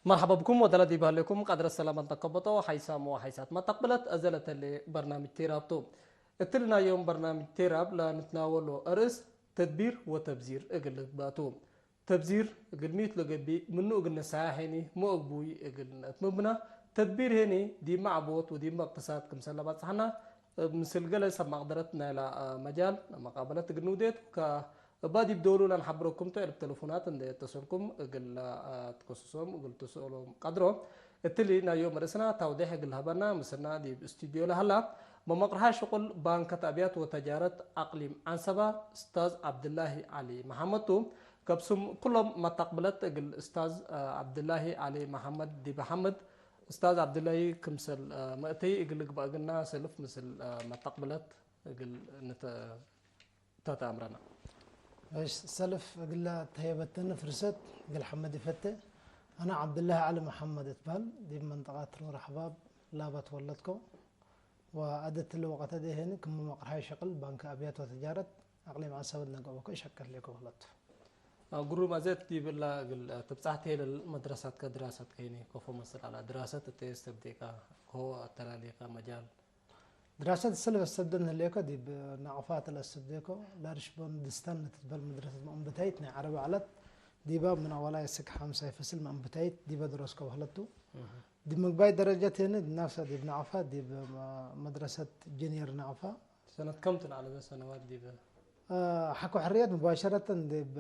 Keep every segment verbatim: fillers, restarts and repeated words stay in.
መርሐባ ብኩም ወደለ ዲብ ሀሌኩም ቀድረት ሰላም አልተከበጦ ሐይሳም ወሐይሳት መተቅብለት አዘ ለተሌ በርናምጅ ቴራብ ቱ። እትሊ ናይ ዮም በርናምጅ ቴራብ ለንትናወሎ አርእስ ተድቢር ወተብዚር እግል ልግባእ ቱ። ተብዚር እግል ሚ ቱ ለገብእ ምኑ እግል ነሰሐ ሄኒ ሞ እግቡይ እግል ነአትምም ብነ። ተድቢር ሄኒ ዲብመ ዐቦት ወዲብመ እቅትሳድ ክምሰል ለበጽሐነ፣ እብ ምስል ገሌ ሰብ መቅደረት ናይላ መጃል መቃበለት እግል ንውዴ ቱ። ከ እባ ዲብ ዶሉ ለንሐብረኩም ቱ፣ እብ ተለፎናት እንዴ እተሰልኩም እግል ትከስሶም እግል ትስአሎም ቀድሮ። እትሊ ናይ ዮም ርእስና ታውዴሕ እግል ሀበና ምስልና ዲብ ስቱድዮ ለሀላ መመቅርሐ ሽቁል ባንከት አብያት ወተጃረት አቅሊም ዐንሰበ እስታዝ ዐብድላሂ ዐሊ መሐመድ ቱ። ከብሱም ኩሎም መተቅብለት እግል እስታዝ ዐብድላሂ ዐሊ መሐመድ ዲበ ሐምድ። እስታዝ ዐብድላሂ ክምሰል መእተይ እግል ልግበእ እግልና ሰልፍ ምስል መተቅብለት እግል ንተ- ተተ አምረና። እሽ፣ ሰልፍ እግለ ተህየበተኒ ፍርሰት እግል ሐመድ ይፈቴ። አነ ዐብድላሂ ዐሊ መሐመድ እትበህል፣ ዲብ መንጠቀት ኑር አሕባብ ላበ ትወለድኮ፣ ወአደ እትሊ ወቀት አዜ ሄኒ ክም መቅርሐይ ሸቅል ባንክ አብያት ወተጃረት አቅሊም ዐንሰበት ነገብአኮ እሸቅል ሌኮ በህለት። ግሩም አዜ ዲብ እላ እግል ትብጻሕ ቴለል መድረሳትከ ድራሰትከ ሄኒ ከፎ መስል ዐለ። ድራሰት እተ እስተብዴከ፣ ከሆ አተላሌከ መጃል ድራሰት ሰልፍ አሰብደን ህሌኮ፣ ዲብ ናቅፋት ለአሰብዴኮ፣ ላርሽቦርድስታን ለትትበል መድረሰት መአንብታይት ናይ ዐረብ ዐለት፣ ዲባ ምን አወላይ እስክ ሐምሳይ ፈስል መአንብታይት ዲበ ድረስኮ በህለት ቱ። እህ። ዲብ ምግባይ ደረጀት ሄኒ ናፍሳ ዲብ ናቅፋ፣ ዲብ መ-፣ መድረሰት ጅንየር ናቅፋ። ሰነት ከም ቱ ለዐለ ሰነዋት ዲበ? አ፣ ሐቆ ሕርየት ሙባሸረተን ዲብ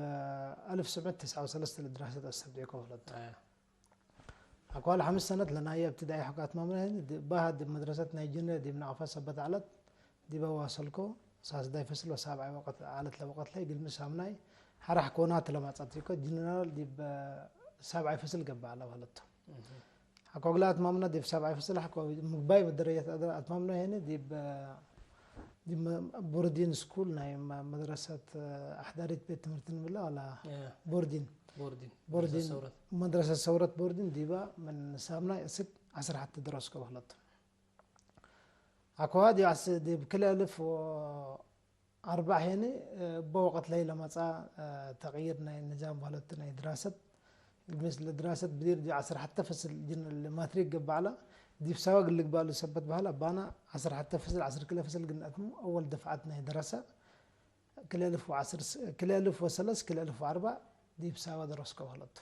አልፍ ወትስዕ መእት ወትስዓ ወሰለስተ ለድራሰት አሰብዴኮ በህለት ቱ። አያ። አክዋል ሐምስ ሰነት ለናየ እብትዳኢ ሐቆ አትማምነ ህኒ፣ ድ-፣ ባህ ዲብ መድረሰት ናይ ጅንየር ዲብ ናቅፋ ሰበት ዐለት፣ ዲበ ዋሰልኮ፣ ሳስዳይ ፈስል ወሳብዓይ ወቀት ዐለት ለወቀት ላይ እግልሚ ሳምናይ ሐራ ሐቆናት ለማጻት ቲኮ፣ ጅንራል ዲብ ሳብዓይ ፈስል ገብአ ለበህለት ቱ። እህ። ሐቆ እግለ አትማምነ ዲብ ሳብዓይ ፈስል ሐቆ ምግባይ ደረጀት አትማምነ ህኒ፣ ዲብ ዲብ መ-፣ ቦርዲን ስኩል ናይ መ-፣ መድረሰት አሕዳሪት ቤት ትምህርት ንብላ ወላ እ። ቦርዲን? ቦርዲን። ቦርዲን መድረሰት ሰውረት። መድረሰት ሰውረት ቦርዲን ዲባ ምን ሳምናይ እስክ ዐስር ሐቴ ደረስኮ በህለት ቱ። አኮ ዲብ አስ-፣ ዲብ ክልኤ አልፍ ወአርበዕ ሄኒ፣ እ፣ እበ ወቀት ለህይ ለመጽአ፣ እ፣ ተቅይር ናይ ንዛም በህለት ቱ ናይ ድራሰት። ምስል ድራሰት ብዲር ዲብ ዐስር ሐቴ ፈስል ጅን ለማትሪክ ገብአ ዐለ። ዲብ ሳወ እግል ልግበእ እሉ ሰበት በህለ፣ አባና ዐስር ሐቴ ፈስል፣ ዐስር ክልኤ ፈስል እግል ነአትምም አወል ደፍዐት ናይ ደረሰ። ክልኤ አልፍ ወዐስር ስ-፣ ክልኤ አልፍ ወሰለስ፣ ክልኤ አልፍ ወአርበዕ ዲብ ሳወ ደረስኮ በህለት ቱ።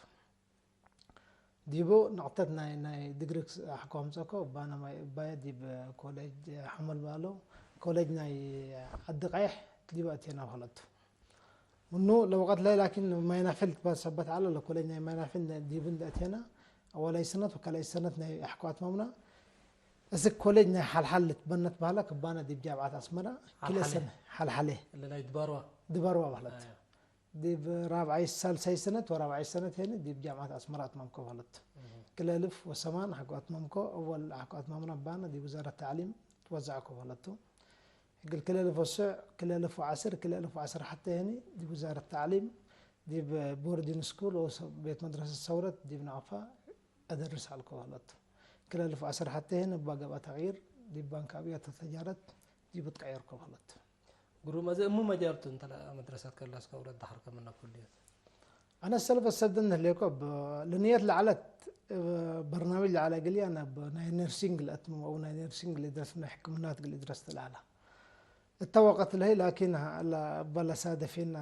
ዲቡ ነቅተት ናይ፣ ናይ ድግሪ አሕኮ አምጸእኮ፣ አባና ማይ እባየ ዲብ ኮሌጅ ሐመል ባሎ፣ ኮሌጅ ናይ ዐዲ ቀይሕ ዲብ አቴና በህለት ቱ። ምኑ ለወቀት ላይ ላኪን ማይናፊል ትበል ሰበት ዐለ፣ ለኮሌጅ ናይ ማይናፊል ዲቡ እንዴ አቴነ፣ አወላይ ሰነት ወካልኣይ ሰነት ናይ አሕኮ አትማምና፣ እስክ ኮሌጅ ናይ ሐልሐል ልትበነት በህለ፣ ክባነ ዲብ ጃምዐት አስመረ ክልኤ ሐልሐሌ። ሰነ፣ ሐልሐሌ። እለ ናይ ድባርዋ። ድባርዋ በህለት። አያ። ዲብ ራብዓይ ሳልሳይ ሰነት ወራብዓይ ሰነት ሄኒ ዲብ ጃምዐት አስመረ አትማምኮ በህለት። እህ። ክልኤ አልፍ ወሰማን አሕኮ አትማምኮ፣ አወል አሕኮ አትማምና ባነ ዲብ ውዛረት ተዕሊም ትወዘዐኮ በህለት ቱ። እግል ክልኤ አልፍ ወስዕ፣ ክልኤ አልፍ ወዐስር፣ ክልኤ አልፍ ወዐስር ሐቴ ሄኒ ዲብ ውዛረት ተዕሊም፣ ዲብ ቦርዲን ስኩል ወሰ-፣ ቤት መድረሰት ሰውረት ዲብ ናቅፋ አደርስ ዐልኮ በህለት ቱ። ክልኤ አልፍ ወዐስር ሐቴ ሄኒ እባ ገብአ ተቅይር፣ ዲብ ባንክ አብያት ወተጃረት ዲቡ ትቀየርኮ በህለት ቱ። ግሩም፣ አዜ እሙ መጃል ቱ እንተ ለመድረሰት ከላስከ ወለት ደሐርከ ምነ ኩልየት? አነ ሰልፍ አሰብደን ህሌኮ፣ እብ ለንየት ለዐለት፣ እብ በርናምጅ ለዐለ እግልዬ፣ አነ እብ ናይ ነርሲንግ ለአትምም አው ናይ ነርሲንግ ለኢድረስ፣ ናይ ሕክምናት እግል ኢድረስ ትለአለ። እተ ወቀት ለህይ ላኪን፣ እበ ለሳደፌና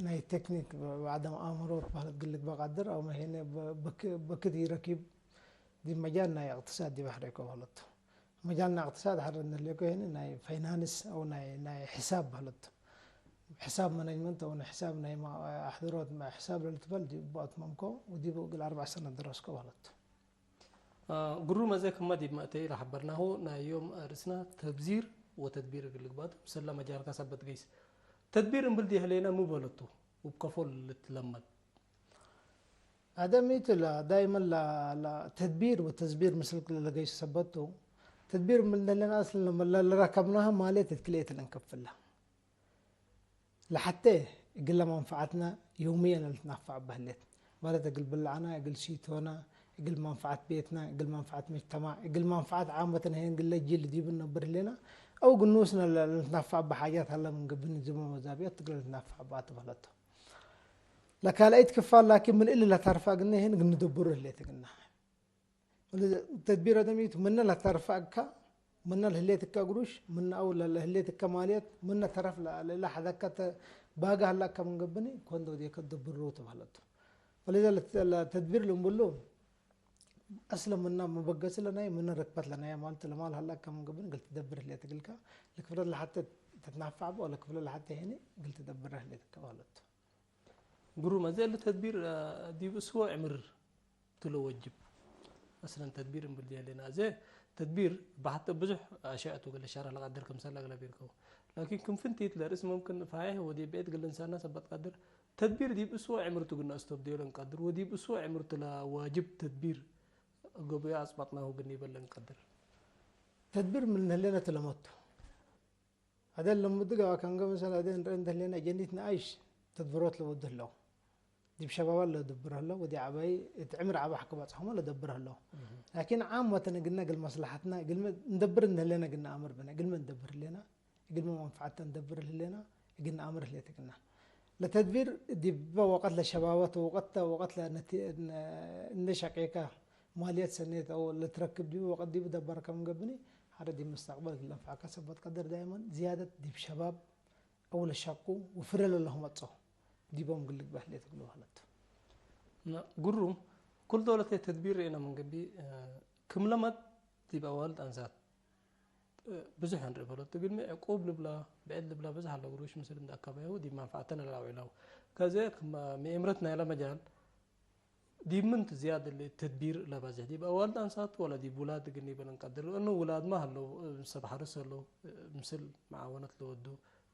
ናይ ቴክኒክ፣ በዕደም አእምሮ ትበህለት እግል ልግበእ ቃድር፣ አውመ ሄነ በክ-፣ በክት ኢረኪብ ዲብ መጃል ናይ እቅትሳድ ዲብ ሐሬኮ በህለት ቱ። መጃል ናይ እቅትሳድ ሐረ እንህሌኮ ሄኒ ናይ ፋይናንስ አው ናይ፣ ናይ ሕሳብ በህለት ቱ። ሕሳብ ማኔጅመንት አው ናይ ሕሳብ ናይ ማ-፣ አሕድሮት ማ-፣ ሕሳብ ለልትበል ዲቡ አትመምኮ ወዲቡ እግል አርበዕ ሰነት ደረስኮ በህለት ቱ። አ፣ ግሩም፣ አዜ ክመ ዲብ መእተይ ለሐበርናሁ ናይ ዮም ርእስና ተብዚር ወተድቢር እግል ልግባእ ቱ። ምስለ መጃልከ ሰበት ገይስ። ተድቢር እምብል ዲህሌነ ሚ በለቱ? ውብ ከፎ ልትለመድ። አደሚቱ ለ-፣ ዳይመን ለ-፣ ለ-፣ ተድቢር ወተዝቢር ምስል ለገይሱ ሰበት ቱ። ተድቢር ምን ለነ አስል ለመ-፣ ለ-፣ ለረከብናሃ ማሌት እት ክልኤት ለእንከፍላ። ለሐቴ እግለ መንፈዓትነ ዮምየን ለልትናፈዕ በህሌት። ማለት እግል ብልዕነ፣ እግል ሲቶነ፣ እግል መንፈዓት ቤትነ፣ እግል መንፈዓት መጅተማዕ፣ እግል መንፈዓት ዓመትነ ህዬ እግለ ጂል ዲብ ነብር ህሌነ፣ አው ግኑስነ ለ-፣ ለልትናፈዕ በሓጃት ሀለ ምን ገብእ ንዝመ መዛብየት እግለ ልትናፈዕ በአት በህለቶ። ለካልአይት ክፋል ላኪን ምን እሊ ለተርፈ እግልነ ህዬ እግል ንደብሩ ህሌት እግልነ። ወለዚ ተድቢር አደሚቱ ምነ ለተርፈ እካ፣ ምነ ለህሌት እካ ግሩሽ፣ ምነ አው ለህሌት እካ ማልየት፣ ምነ ተረፍ ለ-፣ ለሐዘከ ተ-፣ ባጋ ሀላ እካ ምን ገብኒ፣ ኮንዶ ወዴከ ትደብሮ ተባህለቱ። ወለዚ ለተ-፣ ለተድቢር ልንብሉ፣ አስለ ምነ መበገሲ ለናይ፣ ምነ ርክበት ለናይ ማለት ለማል ሀላ እካ ምን ገብኒ፣ እግል ትደብር ህሌት እግልካ፣ ለክፍለት ለሐቴ ተትናፋዕ በ፣ ወለክፍለት ለሐቴ ሄኒ እግል ትደብር ህሌት እካ ባህለቱ። ግሩም፣ አዜ እሊ ተድቢር፣ አ፣ ዲብ እስቡዕ ዕምር ቱ ለወጅብ። አስለን ተድቢር እምብል ዲብ ሌና። አዜ ተድቢር በሐተ ብዙሕ አሽያእ ቱ፣ ገሌ ሸርሕ ለቀድር ክምሰል አግለ ቤርከው። ላኪን ክም ፍንቲት ለርእስ ሙምክን ፋይሕ ወዲብ ብዕድ እግል እንሳና ሰበት ቀድር። ተድቢር ዲብ እስቡዕ ዕምር ቱ ግና አስተብድዮ ለእንቀድር ወዲብ እስቡዕ ዕምር ቱ ለዋጅብ ተድቢር ገበዮ አጽበጥናሁ ግኒ በል ለእንቀድር። ተድቢር ምን ህሌነ ቱ ለመቱ። አደ ለምዱ ገባ ከንገ መሰል አደ እንረ እንተ ህሌነ ጀኒት ነአይሽ ተድብሮት ለወዱ ህለው። ዲብ ሸባባ ለደብር ህለው፣ ወዲ ዐባይ እት ዕምር ዐባ ሐቅ ባጽሖመ ለደብር ህለው። እህ። ላኪን ዓመተን እግልነ እግል መስለሐትና እግልመ እንደብር እንደ ህሌነ እግል ነአምር ብነ፣ እግልመ እንደብር ህሌና፣ እግልመ መንፈዓት እንደብር ህሌና፣ እግል ነአምር ህሌት እግልና። ለተድቢር ዲበ ወቀት ለሸባበት ወቀት፣ ወቀት ለነቲ-፣ እነ ሸቄከ ማልየት ሰኔት አው ለትረክብ ዲብ ወቀት ዲብ ደባርከ ምን ገብኒ፣ ሐረ ዲብ መስተቅበል እግል ለንፈዐከ ሰበት ቀድር ዳይመን ዝያደት ዲብ ሸባብ አው ለሻቁ ወፍረ ለለሁ መጽኦ ዲቦም እግል ልግበእ ህሌት እግሉ ሀለቱ። ነ-፣ ግሩም፣ ኩል ዶለተ ተድቢር ርኤነ ምን ገብእ፣ እ፣ ክም ለመድ ዲብ አዋልድ አንሳት ብዙሕ እንርኢ በለቱ። እግልሚ ዕቁብ ልብላ፣ ብዕድ ልብላ፣ ብዝሕ አለ ግሩሽ ምስል እንደ አካባቢሁ ዲብ መንፈዓተነ ለአውዕላው። ከዘ ክመ ምእምረት ናይለ መጃል፣ ዲብ ምን ዝያድ እሊ ተድቢር ለበዝሕ? ዲብ አዋልድ አንሳት ወለ ዲብ ውላድ እግል ኒበል እንቀድር? እኑ ውላድመ ሀለው፣ ሰብ ሐርስ ሀለው፣ ምስል መዓወነት ለወዱ፣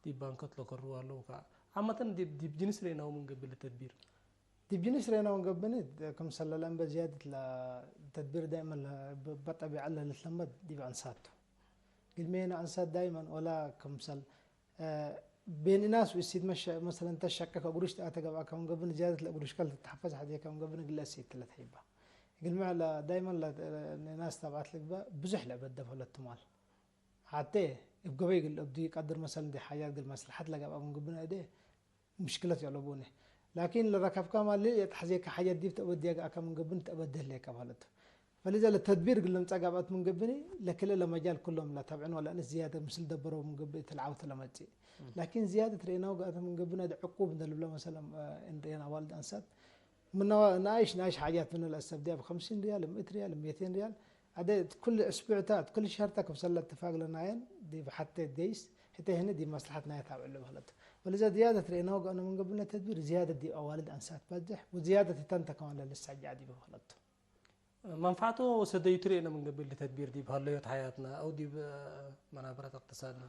ዲብ ባንከት ለከሩ ሀለው። ከ-፣ ዓመተን ዲብ፣ ዲብ ጅንስ ርኤናሁ ምን ገብእ እሊ ተድቢር? ዲብ ጅንስ ርኤናሁ ምን ገብእኒ፣ ክምሰል ለለአንበ ዝያደት ለተድቢር ዳይመን ለ-፣ በ-፣ በጠቢዐት ለልትለመድ ዲብ አንሳት ቱ። ግልሜነ አንሳት ዳይመን ወላ ክምሰል፣ እ፣ ቤን እናስ ወእሲት መሸ-፣ መሰለን ተሸቀ ከግሩሽ ተአተ ገብአ ከም ገብን ዝያደት ለግሩሽከ ለትትሐፈዝ ሐዜ ከም ገብን እግለ እሲት ለትሐይባ። ግልመ ለ-፣ ዳይመን ለ-፣ እናስ ተብዐት ልግበእ ብዙሕ ለአበደብ ሀለቱ ማል። ሐቴ እብ ገበይ እግል እብዱ ኢቀድር መሰለን ዲ ሓጃት እግል መስለሐት ለገብአ ምን ገብን እዴ ምሽክለት የአለቡኒ። ላኪን ለረከብካማ ለልትሐዜከ ሓጀት ዲብ ተአበድየ ገአከ ምን ገብን ተአበድህ ሌከ በህለቱ። ፈሊዘ ለተድቢር እግል ልምጸእ ገብአት ምን ገብኒ፣ ለክልኤ ለመጃል ኩሎም ለተብዕን ወለአንስ ዝያደት ምስል ደበረው ምን ገብእ እት ለዐውት ለመጽእ። ላኪን ዝያደት ርኤናሁ ገአት ምን ገብን እት ዕቁብ እንደ ልብለ መሰለን፣ እ፣ እንርኤን አዋልድ አንሳት ምነ ነአይሽ ነአይሽ ሓጃት ምነ ለአሰብድየ እብ ኸምሲን ርያል፣ ምእት ርያል፣ ምእቴን ርያል፣ አደ እት ኩል እስቡዕታ፣ እት ኩል ሸህርታ ክምሰል ለእትፋቅ ለናየን፣ ዲብ ሐቴ ገይስ፣ ህተ ህኒ ዲብ መስለሐት ናየ ታብዕሉ በህለቱ። ወለዘ ዝያደት ርኤናሁ ገአነ ምን ገብነ ተድቢር ዝያደት ዲብ አዋልድ አንሳት በዝሕ፣ ወዝያደት ህተንተ ከማን ለልሰጀዕ ዲብ በህለቱ። መንፈዐቱ ወሰደዩቱ ርኤነ ምን ገብእ እሊ ተድቢር ዲብ ሀለዮት ሐያትና አው ዲብ መናበረት እቅትሳድነ።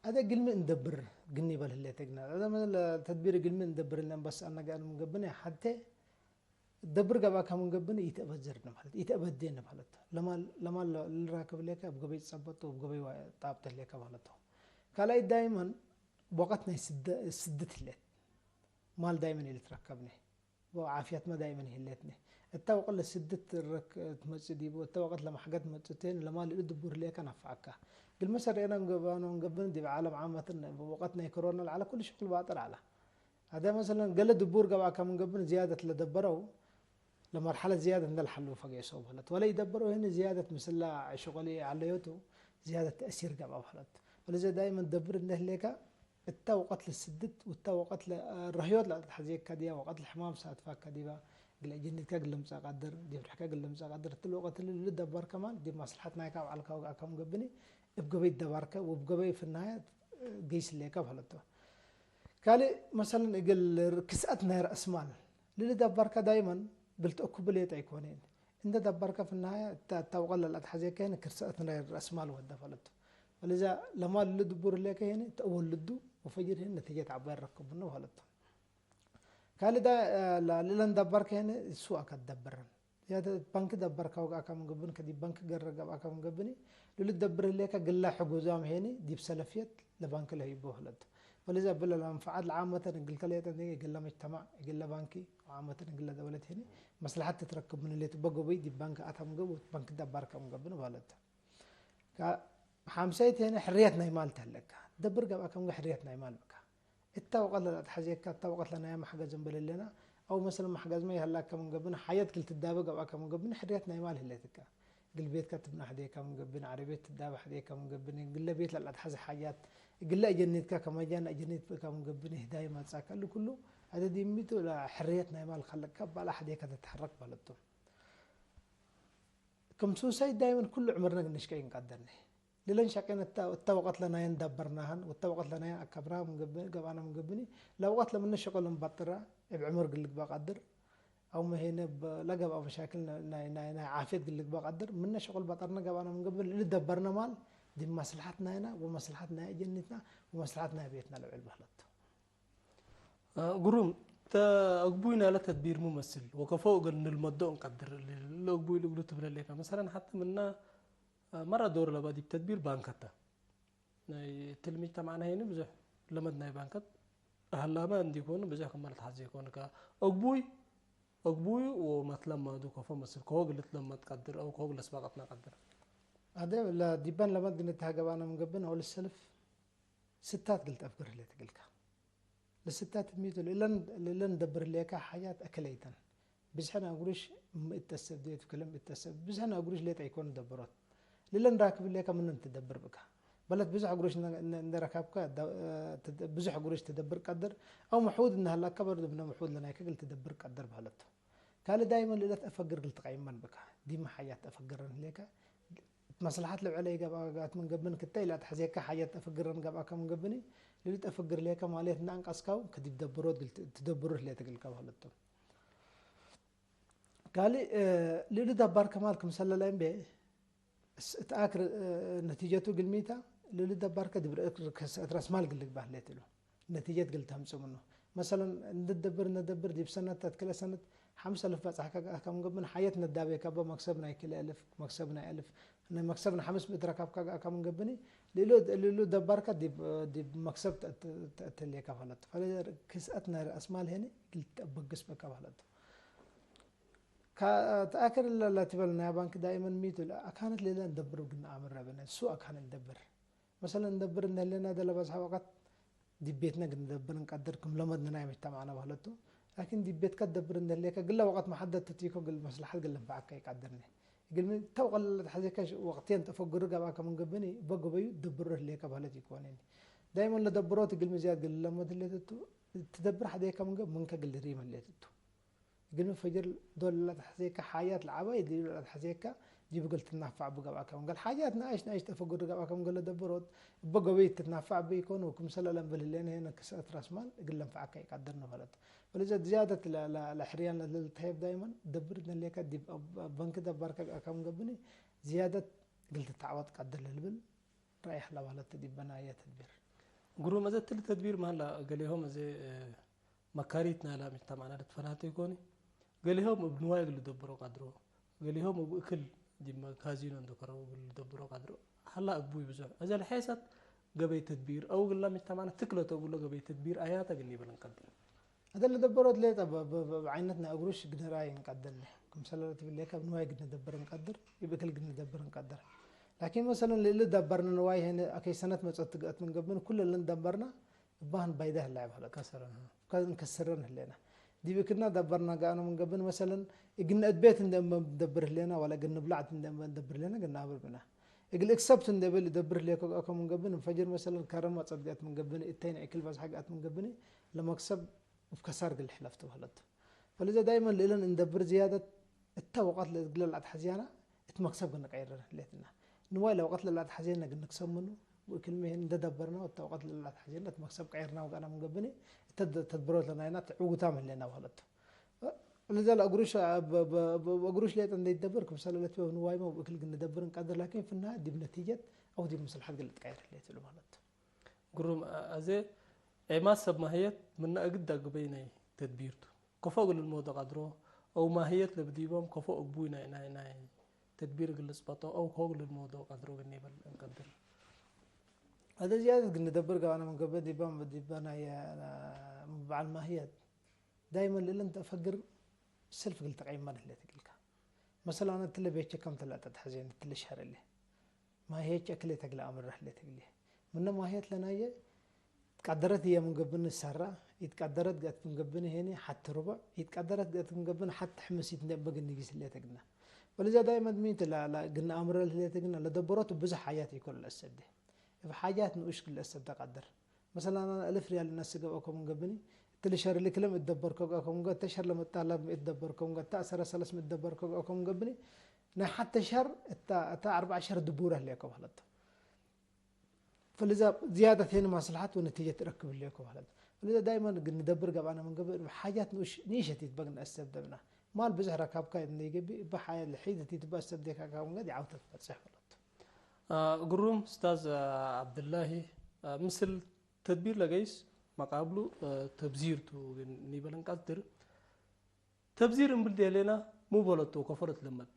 አደ ግልሚ እንደብር ግኒ በል ህሌት እግና። አደ መ-፣ ለተድቢር ግልሚ እንደብር እለን በስ አነ ገአነ ምን ገብነ ሐቴ ደብር ገብአከ ምን ገብነ ኢተአበዝርነ ማለት፣ ኢተአበዴነ ማለት። ለማል፣ ለማል ልራክብ ሌከ እብ ገበይ ትጸበጥ ወእብ ገበይ ጣብጠ ሌከ ማለት። ካልኣይ ዳይመን ወቀት ናይ ስደ-፣ ስድት ህሌት። ማል ዳይመን ኢልትረከብነ። ወዓፍያትመ ዳይመን ህሌትነ። እተ ወቀት ለስድት ረክ-፣ ትመጽእ ዲቡ፣ እተ ወቀት ለመሕገት መጽእቴን ለማል እሉ ድቡር ህሌከ ነፍዐከ። ግልመ ሰሬነ ገብአነ ምን ገብነ ዲብ ዓለም ዓመትን ወቀት ናይ ኮሮና ለዐለ ኩሉ ሽቅል ባጥር ዐለ። አደ መሰለን ገሌ ድቡር ገብአከ ምን ገብን ዝያደት ለደበረው፣ ለመርሐለት ዝያደት እንደ ለሐልዉ ፈጌሶ በህለት። ወለ ኢደበረው ህኒ ዝያደት ምስላ ሸቆል ዐለዮቱ ዝያደት ተእሲር ገብአ በህለት። ወለዘ ዳይመን ደብር እንደ ህሌከ፣ እተ ወቀት ለስድት ወእተ ወቀት ለረህዮት ለአትሐዜከ ዲያ፣ ወቀት ለሕማም ሳትፋከ ዲባ፣ እግል አጀኒትከ እግል ልምጸእ ቀድር፣ ዲብ ርሕከ እግል ልምጸእ ቀድር፣ እትለ ወቀት እሊ ልደበር ከማን ዲብ መስለሐት ናይከ አብዓልከ ወገአከ ምን ገብኒ፣ እብ ገበይ ደባርከ ወእብ ገበይ ፍናየት ገይስ ህሌከ በህለቶ። ካልእ መሰለን እግል ክስአት ናይ ረአስማል ለልደበርከ ዳይመን እግል ተአኩቡ ሌጠ ኢኮኔን። እንደ ደበርከ ፍናየ እተ፣ እተ ወቀት ለለአትሐዜከ ህኒ ክስአት ናይ ረአስማል ወደ ፈለቱ። ወለዛ ለማል ለልድቡር ህሌከ ህኒ ተአወልዱ ወፈጅር ህኒ ነቲጀት ዐባይ ረክቡ ምኑ ፈለቱ። ካልእ ዳ-፣ ለ-፣ ለእለን ደበርከ ህኒ ሱቅ አከ ትደብረን። ያተ ባንክ ደበርከ ወገአከ ምን ገብን ከዲብ ባንክ ገረ ገብአከ ምን ገብኒ፣ ለልትደብር ህሌከ እግለ ሕጉዛም ሄኒ ዲብ ሰለፍየት ለባንክ ለህይቦ ህለት። ወለዘ እብለ ለመንፈዓት ለዓመተን እግልከ ሌጠ እንዴ እግለ መጅተማዕ፣ እግለ ባንክ ወዓመተን እግለ ደውለት ሄኒ መስለሐት ትትረክብ ምን ህሌት እበ ገቡይ ዲብ ባንክ አተ ምን ገብእ ባንክ ደበርከ ምን ገብን ባለት። ከሐምሳይት ሄኒ ሕርየት ናይ ማል ተህለከ። ደብር ገብአከ ምን ሕርየት ናይ ማል ብከ። እተ ወቀት ለለአትሐዜከ፣ እተ ወቀት ለናየ መሕገዝ እንበል ህሌና፣ አው መሰለን መሕገዝመ ይሀላከ ምን ገብን፣ ሓየት ክል ትዳበ ገብአከ ምን ገብን፣ ሕርየት ናይ ማል ህሌትከ። እግል ቤትከ ትብነ ሕዴከ ምን ገብኒ፣ ዐረብየት ትዳበ ሕዴከ ምን ገብኒ፣ እግለ ቤት ለለአትሐዜ ሓጃት፣ እግለ አጀኒትከ ከመጃን አጀኒት ብእከ ምን ገብኒ፣ ህዳይ መጽአከ፣ እሊ ኩሉ ዐደ ዲሚቱ ለሕርየት ናይ ማል ከልቅከ፣ ባለ ሕዴከ ትትሐረክ በህለት ቱ። ክም ሱሰይ ዳይመን ኩሉ ዕምርነ ንሽቀይ እንቀደርነ። ለለን ሸቄነ እተ፣ እተ ወቀት ለናየን ደበርናህን፣ ወእተ ወቀት ለናየን አከብናህ ምን ገብኒ፣ ገብአነ ምን ገብኒ፣ ለወቀት ለምነ ሸቆል እንበጥረ፣ እብ ዕምር እግል ልግበእ ቀድር፣ አውመ ሄነ እብ ለገብአ መሻክል ናይ፣ ናይ፣ ናይ፣ ናይ ዓፍየት እግል ልግበእ ቀድር፣ ምነ ሸቆል በጠርነ ገብአነ ምን ገብኒ፣ ለልደበርነ ማል ዲብ መስለሐት ናይና ወመስለሐት ናይ አጀኒትና ወመስለሐት ናይ ቤትና ለውዕል በህለት ቱ። አ፣ ግሩም። ተ-፣ አግቡይ ናለ ተድቢር ሙ መስል ወከፎ እግል ንልመዶ እንቀድር። ለ-፣ ለአግቡይ ልእግሉ ትብለ ሌከ። መሰለን ሐተ ምነ፣ አ፣ መረ ዶር ለበ ዲብ ተድቢር ባንከ ተ። ናይ ትልሚጅ ተማዕነ ሄኒ ብዙሕ ለመድ ናይ ባንከት አህላመ እንዲኮኑ ብዙሕ ክመ ለትሐዜ ኮንከ። አግቡይ፣ አግቡይ ወመትለመዱ ከፎ መስል ከሆ እግል ልትለመድ ቀድር አው ከሆ እግል ለስባቀትነ ቀድር። አደ ለዲበን ለመድ ግንትሃ ገብአነ ምን ገብን አውል ሰልፍ ስታት እግል ተአፍግር ህሌት እግልከ። ለስታት ሚቱ ለእለን፣ ለእለን ደብር ህሌከ ሓጃት አክለይተን። ብዝሐን አግሩሽ እት ተሰብዴቱ ክለም እት ተሰብ-፣ ብዝሐን አግሩሽ ሌጠ ኢኮን ደብሮት። ለእለን ራክብ ህሌከ ምንን ትደብር ብከ። በለት ብዙሕ አግሩሽ እነ፣ እነ፣ እንደ ረካብከ ደ-፣ ትደ-፣ ብዙሕ አግሩሽ ትደብር ቀድር። አው ምሑድ እነ ሀላከ በርዱ ምነ ምሑድ ለናይከ እግል ትደብር ቀድር በህለቱ። ካልእ ዳይመን ለእለት አፈግር እግል ትቀይመን ብከ። ዲመ ሓጃት አፈግረን ህሌከ። መስለሐት ለውዕለ ኢገብአት ምን ገብን ክተ ኢለአትሐዜከ ሓጀት ተአፍግረን ገብአከ ምን ገብኒ፣ ለልትአፍግር ሌከ ማሌት እንደ አንቀስካው ከዲብ ደብሮት እግል ት-፣ ትደብሩ ህሌት እግልከ በህለቱ። ካልእ፣ እ፣ ለእሉ ደባር ከማል ክምሰለ ለእምቤ፣ እስ-፣ እት አክር፣ እ፣ ነቲጀቱ እግል ሚታ፣ ለእሉ ደባርከ ዲብ ርእ ከሰአት ራስ ማል እግል ልግባእ ህሌት እሉ። ነቲጀት እግል ተምጽእ ምኑ። መሰለን፣ እንዴ ደብር፣ እንዴ ደብር፣ ዲብ ሰነት ተት ክልኤ ሰነት ሐምስ አልፍ በጽሐከ ገአከ ምን ገብን፣ ሐየት ነዳቤከ እበ መክሰብ ናይ ክልኤ አልፍ፣ መክሰብ ናይ አልፍ፣ ናይ መክሰብ ናይ ሐምስ ምእት ረከብከ ገአከ ምን ገብኒ፣ ልእሉ፣ ልእሉ ደባርከ ዲብ፣ ዲብ መክሰብ ተ-፣ ተ-፣ ተአትሌከ ፈለቱ። ፈለ ክስአት ናይ ረአስ ማል ሄኒ እግል ተአበግስ በከ ፈለቱ። ከ-፣ ተአክር ለ-፣ ለትበል ናይ ባንክ ዳይመን ሚቱ ለአካነት ሌለ እንደብር እግል ነአምር ረበነ፣ እሱ አካን እንደብር። መሰለን፣ እንደብር እንደ ህሌና፣ እደ ለበዝሐ ወቀት ዲብ ቤትነ እግል ንደብር እንቀድር፣ ክም ለመድነ ናይ መጅተማዕነ በህለቱ። ላኪን፣ ዲብ ቤትከ ትደብር እንደ ህሌከ፣ እግለ ወቀት መሐደት ትትይኮ፣ እግል መስለሐት እግል ልንፈዐከ ኢቀድርነ። እግል ምን ተውቀል ለተሐዜከ ወቅቴን ተፈግሩ ገብአከ ምን ገብኒ፣ እበ ገበዩ ትደብሮ ህሌከ በህለት ኢኮኔኒ። ዳይመን ለደብሮት እግል ምን ዝያድ እግል ልለመድ ህሌት እቱ፣ ትደብር ሐዴከ ምን ገብ ምንከ እግል ሪም ህሌት እቱ። እግል ምን ፈጅር ዶል ለአትሐዜከ ሓያት ለዐባይ ዲብ ለአትሐዜከ ዲብ እግል ትናፋዕ እቡ ገብአከ ምን ገል ሓያት ነኣይሽ ነኣይሽ ተፈግሩ ገብአከ ምን ገል ለደብሮት እበ ገበይ ትትናፋዕ እቡ ኢኮን ወክምሰለ ለእንብል ህሌነ ሄነ ክስአት ራስ ማል እግል ለንፈዐከ ኢቀድር ነበረት። ወለዘ ዝያደት ለ-፣ ለ-፣ ለሕርያን ለልትሀየብ ዳይመን ደብር እት ንህሌከ ዲብ በንክ ደባርከ ገአከ ምን ገብኒ ዝያደት እግል ትትዐወት ቀድር ለልብል ረአይ ሀለ በህለት ዲብ በናየ ተድቢር። ግሩም። እዘ እትሊ ተድቢር መሀላ ገሌሆም እዘ፣ እ፣ መካሪት ናይላ ምጅተማዕና ለትፈናተ ኢኮኒ። ገሌሆም እብ ንዋይ እግል ልደብሮ ቀድሮ፣ ገሌሆም እብ እክል ዲብ ካዚኖ እንዶ ከረው እግል ልደብሮ ቀድሮ። ሀላ እግቡይ ብዙሕ። እዘ ለሐይሰት ገበይ ተድቢር፣ አው እግለ ምጅተማዕና ትክለቶ እግሎ ገበይ ተድቢር አያተ እግል ኒብል እንቀድር። እተ ለደበሮት ሌጠ በ-፣ በ-፣ በ-፣ በዐይነትና እግሩሽ እግል ንርአይ እንቀድር። ክምሰለ ለትብል ሌከ እብ ንዋይ እግል ንደብር እንቀድር፣ እብ እክል እግል ንደብር እንቀድር። ላኪን መሰለን ለእሊ ደበርነ ንዋይ ሄነ አከይ ሰነት መጸት ትግአት ምን ገብን ኩለ ለንደበርና እባህን ባይደ ህለ በህለት። ከሰረን፣ ሀ። ከ-፣ እንከስረን ህሌና። ዲብ እክልና ደበርና ገአነ ምን ገብን መሰለን እግል ንአድቤት እንደ እመ ደብር ህሌና ወለ እግል ንብላዕት እንደ እመ ደብር ህሌና እግል ናብር ብና። እግል እክሰብት እንደ እብል ደብር ህሌኮ ገአኮ ምን ገብን እንፈጅር መሰለን ከረን መጸት ገአት ምን ገብን እተይን እክል በዝሐ ገአት ምን ገብን ለመክሰብ እብ ከሳር እግል ሕለፍቱ በህለቱ። ፈለዘ ዳይመን ለእለን እንደብር ዝያደት እተ ወቀት ለእግለ ለአትሐዝያና እት መክሰብ እግል ንቀይር ህሌትና። ንዋይ ለወቀት ለለአትሐዝየነ እግል ንክሰብ ምኑ፣ ወእክልሚ ህን እንደ ደበርና ወእተ ወቀት ለለአትሐዝየነ እት መክሰብ ቀይርና ወገአና ምን ገብኒ፣ እተ ደ-፣ ተድብሮት ለናይና እት ዕውታም ህሌና በህለቱ። ለዘ ለእግሩሽ፣ በ-፣ በ-፣ በ-፣ እግሩሽ ሌጠ እንደ ይደብር ክምሰለ ለትበ ንዋይመ ወእክል እግል ንደብር እንቀድር፣ ላኪን ፍናሀ ዲብ ነቲጀት አው ዲብ መስለሐት እግል ልትቀየር ህሌት እሉ በህለቱ። ግሩም። አ-፣ አዜ ዔማት ሰብ ማህየት ምነ እግድ አግበይ ናይ ተድቢር ቱ። ከፎ እግል ልልሞዶ ቀድሮ፣ አው ማህየት ለብዲቦም ከፎ እግቡይ ናይ፣ ናይ፣ ናይ ተድቢር እግል ልጽበጦ፣ አው ከፎ እግል ልልሞዶ ቀድሮ እግል ኒብል እንቀድር። አዜ ዝያደት እግል ንደብር ገባነ ምን ገብእ ዲበ፣ ዲበ ናይ፣ አ፣ በዐል ማህየት ዳይመን ለእለን ተአፈግር ሰልፍ እግል ተቀይመን ህሌት እግልከ። መሰለን፣ አነ እትለ ቤቼ ከም ተለአተትሐዜን እትለ ሸህር እሊ። ማህየት እክሌ ተግለ አምረ ህሌት እግልዬ። ምነ ማህየት ለናየ ኢትቀደረት ህዬ ምን ገብን ሰራ፣ ኢትቀደረት ገአት ምን ገብን ሄኒ ሐቲ ርቡዕ፣ ኢትቀደረት ገአት ምን ገብን ሐቲ ሕምሲት እንዴ እበ እግል ንጊስ ህሌት እግልነ። ወለዛ ዳይመን ሚ ተ ለ-፣ ለ-፣ ግነ አምረ ለህሌተ ግነ ለደበሮቱ ብዙሕ ሓጃት ኢኮን ለአሰብዴ። እብ ሓጃት ንኡሽ እግል ለአሰብደ ቀድር። መሰለን፣ አነ እልፍ ሪያል እነስእ ገብአኮ ምን ገብኒ፣ እትሊ ሸር ልክለ ሚ እትደበርኮ ገአኮ ምን ገብኒ፣ እተ ሸር ለመጣላብ ሚ እትደበርኮ ምን ገብኒ፣ እተ አሰረ ሰለስ ሚ እትደበርኮ ገአኮ ምን ገብኒ፣ ናይ ሐተ ሸር እተ፣ እተ አርበዕ ሸር ድቡረ ህሌኮ በህለቱ። ፈለዛ ዝያደት ሄነ መስለሐት ወነቲጀት ትረክብ ህሌኮ በህለት። ፈለዛ ዳይመን እግል ንደብር ገብአነ ምን ገብእ፣ እብ ሓጃት ንኡሽ፣ ኒሸት ኢትበግን አሰብደብና። ማል ብዝሕ ረካብካ እብ ነይገብእ፣ እበ ሓያ ለሒደት ኢትበ አሰብዴካ ካምገድ የዓውተት በጽሕ በህለቱ። አ፣ ግሩም ኡስታዝ፣ አ፣ ዐብድላሂ፣ አ፣ ምስል ተድቢር ለገይስ መቃብሉ፣ አ፣ ተብዚር ቱ ግን ኒበል እንቀድር። ተብዚር እምብል ዴሌና ሙ በለቱ ከፎ ለትለመድ።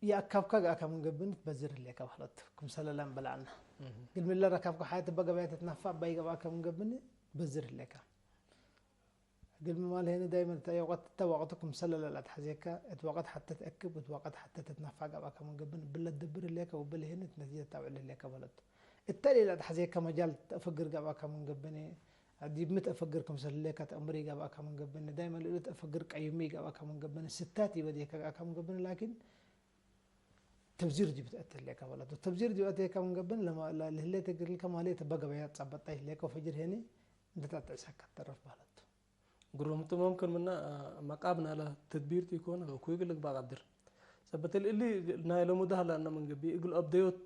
የአካብካ ገአከ ምን ገብኒ ትበዝር ህሌከ በህለቱ። ክምሰለ ለእምበልዐነ። እህ። እግል ምን ለረከብከ ሐያት እበ ገበያ ተትናፈዕ እበ ኢገብአከ ምን ገብኒ ትበዝር ህሌከ። እግል ምን ማል ሄኒ ዳይመን እተ ወቅት፣ እተ ወቅቱ ክምሰለ ለለአትሐዜከ፣ እት ወቅት ሐቴ ትአክብ፣ እት ወቅት ሐቴ ተትናፈዕ ገብአከ ምን ገብኒ እብለ ትደብር ህሌከ ወእብለ ሄኒ እት ነቲጀት ተአውዕል ህሌከ በህለቱ። እተ ለኢለአትሐዜከ መጃል ተአፈግር ገብአከ ምን ገብኒ፣ ዲብ ሚ ተአፈግር ክምሰል ህሌከ ተአምር ኢገብአከ ምን ገብኒ፣ ዳይመን ለእሉ ተአፈግር ቀዩም ኢገብአከ ምን ገብኒ፣ ስታት ኢወዴከ ገብአከ ምን ገብኒ፣ ላኪን ተብዚር ዲብ ተአቴ ህሌከ በህለቱ። ተብዚር ዲብ አቴከ ምን ገብኒ፣ ለማ-፣ ለ-፣ ለህሌት እግልከ ማሌት እበ ገበያ ትጸበጣ ህሌከ ወፈጅር ሄኒ እንዴ ተአትዕሰከ ትተርፍ በህለቱ። ግሩም ቱ መምክን ምነ፣ አ፣ መቃብ ናለ ተድቢር ቱ ኢኮን፣ እኩይ እግል ልግበእ ቀድር። ሰበት እሊ ናይ ለሙዳህ ለአነ ምን ገብእ እግል አብደዮት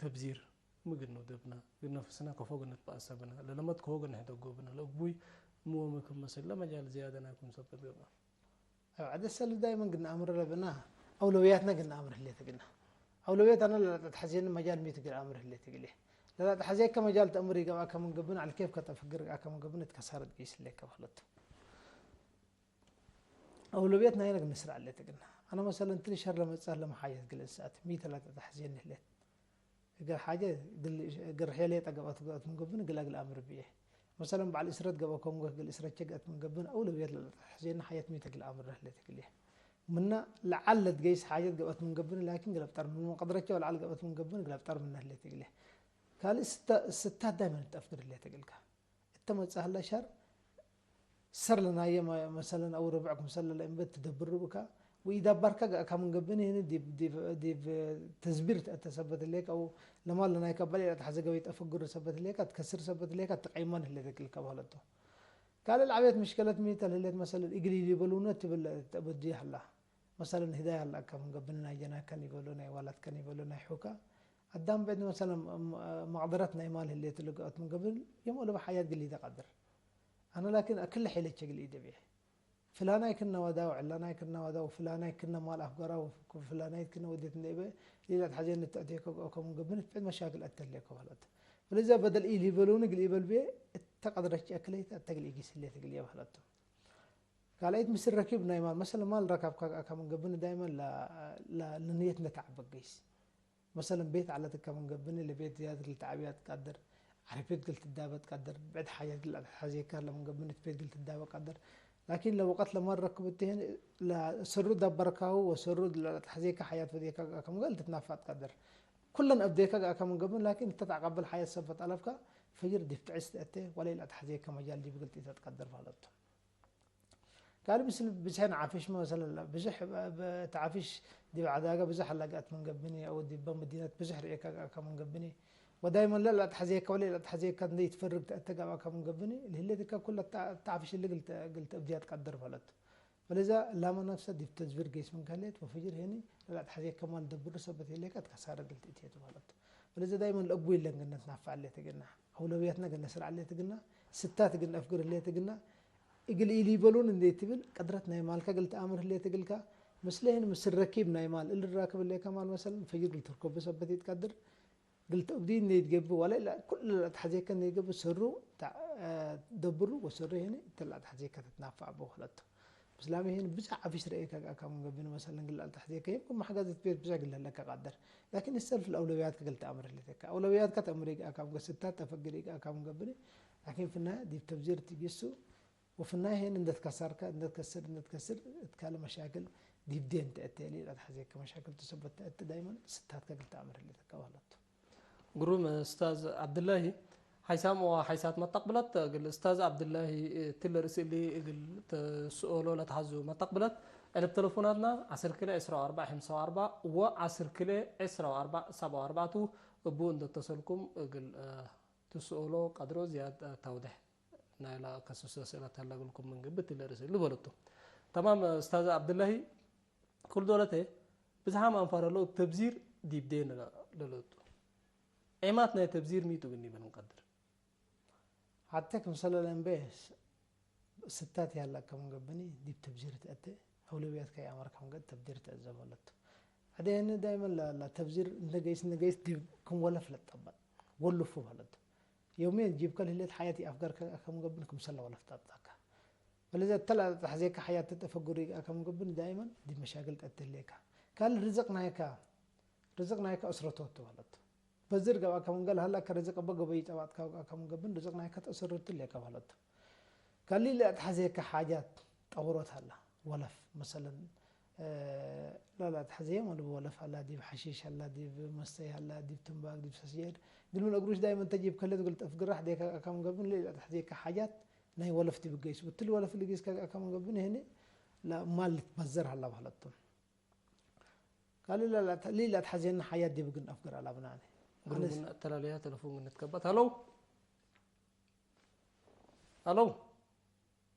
ተብዚር ሚ እግል ንውደብነ፣ እግል ነፍስነ ከፎ እግል ንትበአሰ ብነ፣ ለለመድ ከፎ እግል ንሕደጎ ብነ፣ ለእግቡይ ሚ ወሚ ክም መስል ለመጃል ዝያደ ናይ ክም ሰበት ገብአ። አው ዐደ ሰሉ ዳይመን እግል ነአምር ለብነ፣ አውለውያትነ እግል ነአምር ህሌት እግልነ። አውለውየት አነ ለለአትሐዜኒ መጃል ሚ ቱ እግል አምር ህሌት እግልዬ። ለለአትሐዜከ መጃል ተአምር ኢገብአከ ምን ገብኒ፣ ዐልኬፍከ ተአፈግር ገብአከ ምን ገብኒ፣ እት ከሳረት ጊስ ህሌከ በህለቱ። አውለውየት ናይነ እግል ንስር ዐሌት እግልነ። አነ መሰለን፣ እትሊ ሸር ለመጽአት ለመሓየት እግል እንሰአት፣ ሚ ተ ለተአትሐዜኒ ህሌት። እግል ሓጀ፣ እግል፣ እግል ርሕየሌጠ ገብአት፣ ገብአት ምን ገብኒ፣ እግል እግል አምር ብዬ። መሰለን፣ በዐል እስረት ገብአኮ ምን ገብእ፣ እግል እስረቼ ገብአት ምን ገብኒ፣ አውለውየት ለለአትሐዜኒ ሓየት ሚ ተ እግል አምር ህሌት እግልዬ። ምነ ለዐል ለትገይስ ሓጀት ገብአት ምን ገብኒ፣ ላኪን እግል አብጠር ምን፣ መቀድረቼ ወለዐል ገብአት ምን ገብኒ፣ እግል አብጠር ምነ ህሌት እግልዬ። ካልእ ስተ-፣ ስታት ዳይመን እት አፍግር ህሌት እግልከ። እተ መጽአ ህለ ሸር፣ ሰር ለናየ መ-፣ መሰለን አው ርብዕ ክምሰል ለእንበ ትደብር ብከ፣ ወኢዳባርከ ገአከ ምን ገብኒ ህኒ ዲብ፣ ዲብ፣ ዲብ ተዝቢር ተአተ ሰበት ህሌከ አው ለማል ለናይከ በል ኢለአትሐዜ ገበይ ተአፈግር ሰበት ህሌከ፣ ትከስር ሰበት ህሌከ፣ ትቀይመን ህሌት እግልከ በህለቱ። ካልእ ለዐቤት ምሽከለት ሚ ተ ለህሌት መሰለን እግል ኢሊበሉነ ትብል ተአበድየ ህላ። መሰለን ህዳይ አለአከ ምን ገብኒ፣ ናይ ጀናከን ኢበሉ፣ ናይ ዋላትከን ኢበሉ፣ ናይ ሑከ አዳም ብዕድ መሰለን መ-፣ መቅደረት ናይ ማል ህሌት እሉ ገብአት ምን ገብኒ፣ የም ወለበ ሓያት እግል ኢተቀድር። አነ ላኪን ክለ ሒለቼ እግል ኢደብዬ። ፍላናይ ክነ ወዳው፣ ዕላናይ ክነ ወዳው፣ ፍላናይ ክነ ማል አፍገራው፣ ፍላናይት ክነ ወዴት እንዴ እበ፣ ሌላ ተሐዜን ንተአቴኮ ገብአኮ ምን ገብኒ፣ ብዕድ መሻክል አተሌኮ በህለት። ወለዘ በደል ኢሊበሉኒ እግል ኢበል ብዬ፣ እተ ቀድረቼ አክለይት አተ እግል ኢጊስ ህሌት እግልዬ በህለቱ። ካልአይት ምስል ረኪብ ናይ ማል፣ መሰለን ማል ረካብካ ገአከ ምን ገብኒ ዳይመን ለ-፣ ለ-፣ ለንየት እንዴ ተዐበ ገይስ። መሰለን ቤት ዐለት እከ ምን ገብኒ ለቤት ዝያደት ልትዐብያ ትቀድር፣ ዐረብየት እግል ትዳበ ትቀድር፣ ብዕድ ሓጃት እግል አትሐዜከ ለምን ገብኒ እት ቤት እግል ትዳበ ቀድር። ላኪን ለወቀት ለማል ረክብ እቴ ህን ለሰሩ ደበርካሁ ወሰሩ ለአትሐዜከ ሓያት ፈዴከ ገአከ ምን ገብኒ ልትትናፋ ትቀድር። ኩለን አብዴከ ገአከ ምን ገብኒ ላኪን እተ ተአቀብል ሓያት ሰበት አለፍከ ፈጅር ዲብ ጥዕስ ተአቴ ወለ ለአትሐዜከ መጃል ዲብ እግል ትኢተትቀድር በህለቱ። ካልእ ምስል ብዝሐ ነዓፍሽ መሰለን፣ ብዙሕ ብ-፣ ብ-፣ ተዓፍሽ ዲብ ዐዳገ ብዙሕ አላገአት ምን ገብኒ፣ አው ዲበ መዲነት ብዙሕ ርኤከ ገአከ ምን ገብኒ፣ ወዳይመን ለለአትሐዜከ ወለ ለአትሐዜከ እንዴ ኢትፈርግ ተአተ ገብአከ ምን ገብኒ፣ ለህሌት እከ ኩለ ተዓፍሽ እሊ እግል ተ-፣ እግል ተአብድያ ትቀድር በህለት። ወለዘ ላመ ነፍሰ ዲብ ተዝቢር ገይስ ምን ከህሌት ወፍጅር ሄኒ ለለአትሐዜከ ማል ደብሩ ሰበት ህሌከ እት ከሳረ እግል ትእቴ ቱ በህለት። ወለዘ ዳይመን ለእግቡይ እለን ግነት ናፈዕ ህሌት እግልና። አውለውያትነ እግል ነስር ዐሌት እግልና፣ ስታት እግል ነአፍግር ህሌት እግልና፣ እግል ኢሊበሉን እንዴ ትብል፣ ቀድረት ናይ ማልከ እግል ተአምር ህሌት እግልከ፣ ምስለ ህን ምስል ረኪብ ናይ ማል፣ እሊ ራክብ ህሌከ ማል መሰለን፣ ፈጅር እግል ትርከቡ ሰበት ኢትቀድር፣ እግል ተአብድዩ እንዴ ኢትገብእ፣ ወለ ኢላ ኩሉ ለአትሐዜከ እንዴ ኢትገብእ፣ ሰሩ ተ-፣ ደብሩ ወሰሩ ህን እተ ለአትሐዜከ ተትናፈዕ እቡ ክለቱ። ምስላም ይሄን ብዝሕ ዐፍሽ ረኤከ ገአከ ምን ገብኒ፣ መሰለን እግል አልተሐዜከ የምክን መሕገዝ እት ቤት ብዝሕ እግል ለህለከ ቀድር። ላኪን እሰልፍ ለአውለውያትከ እግል ተአምር ህሌትከ። አውለውያትከ ተአምር ኢገአከ ምን ገብእ፣ ስታት ተፈግር ኢገአከ ምን ገብኒ። ላኪን ፍናየ ዲብ ተብዚር ትጊሱ፣ ወፍናየ ሄን እንዴ ትከሰርከ፣ እንዴ ትከስር፣ እንዴ ትከስር፣ እት ካልእ መሻክል ዲብ ዴን ተአቴ እሊ ለአትሐዜከ መሻክል ቱ ሰበት ተአቴ ዳይመን ስታትከ እግል ተአምር ህሌትከ በህለቱ። ግሩም ኡስታዝ ዐብድላሂ፣ ሓይሳም ወሓይሳት መተቅብለት እግል እስታዝ ዐብድላሂ እትለ ርእሲ እሊ እግል ትስኦሎ ለትሐዙ መተቅብለት ዕልብ ተለፎናትና ዐስር ክልኤ ዕስራ ወአርበዕ ሐምሳ ወአርበዕ ወዐስር ክልኤ ዕስራ ወአርበዕ ሰብዓ ወአርበዕ ቱ። እቡ እንደ ተሰልኩም እግል ትስኦሎ ቀድሮ ዝያድ ተውድሕ ናይላ ከሱሰ ስእለት ሀለ እግልኩም ምን ግብእ እትለ ርእሲ እሊ በለቱ። ተማም እስታዝ ዐብድላሂ፣ ኩል ዶለተ ብዝሓም አንፋር ሀለው እብ ተብዚር ዲብ ዴን ለለቱ። ዔማት ናይ ተብዚር ሚቱ እግል ኒበል እንቀድር። ሐቴ ክምሰለ ለእምቤ ስታት ያለ አከ ምን ገብኒ ዲብ ተብዚር ተአቴ፣ አውለውያትከ ይአመር ከም ገድ ተብዚር ተአዘበለቱ። ዐዴኒ ዳይመን ለ-፣ ለተብዚር እንደ ገይስ፣ እንደ ገይስ ዲብ ክም ወለፍ ለጠበጥ ወልፉ በለቱ። የውሜን ጂብከ ለህሌት ሐያት ይአፍገርከ አከ ምን ገብን ክምሰለ ወለፍ ጠብጠከ። ፈለዘ እተ ለአተሐዜከ ሐያት ተአፈግሩ አከ ምን ገብን ዳይመን ዲብ መሻክል ተአቴ ህሌከ። ካል ርዝቅ ናይከ፣ ርዝቅ ናይከ እስረቶቱ በለቱ። በዝር ገብአከ ምን ገል ሀላ ከርዝቅ እበ ገበይ ጸባጥካ ወገብአከ ምን ገብን ርዝቅ ናይከ ተአስርቱ ሌከ በለቱ። ከሊ ለአትሐዜከ ሓጃት ጠውሮት ሀላ፣ ወለፍ መሰለን፣ እ፣ ለለአትሐዜ ወልብ ወለፍ ሀላ፣ ዲብ ሐሺሽ ሀላ፣ ዲብ መስተይ ሀላ፣ ዲብ ትንባክ፣ ዲብ ሰስየድ፣ እግል ምን እግሩሽ ዳይመን ተጂብ ከለት እግል ተፍግር ሐዴከ አከ ምን ገብን ለለአትሐዜከ ሓጃት ናይ ወለፍ ዲብ ገይስ። ወትል ወለፍ ልጊስ ከ-፣ አከ ምን ገብን ህኒ ለማል ልትበዘር ሀላ በለቱ። ቃል ለ-፣ ለ-፣ ሊ ለአትሐዜነ ሐያት ዲብ እግል አፍገር አላብናነ። ግሩም አነስ። ምን አተላልያ ተለፎን ምን ንትከበት። ሀሎ? ሀሎ?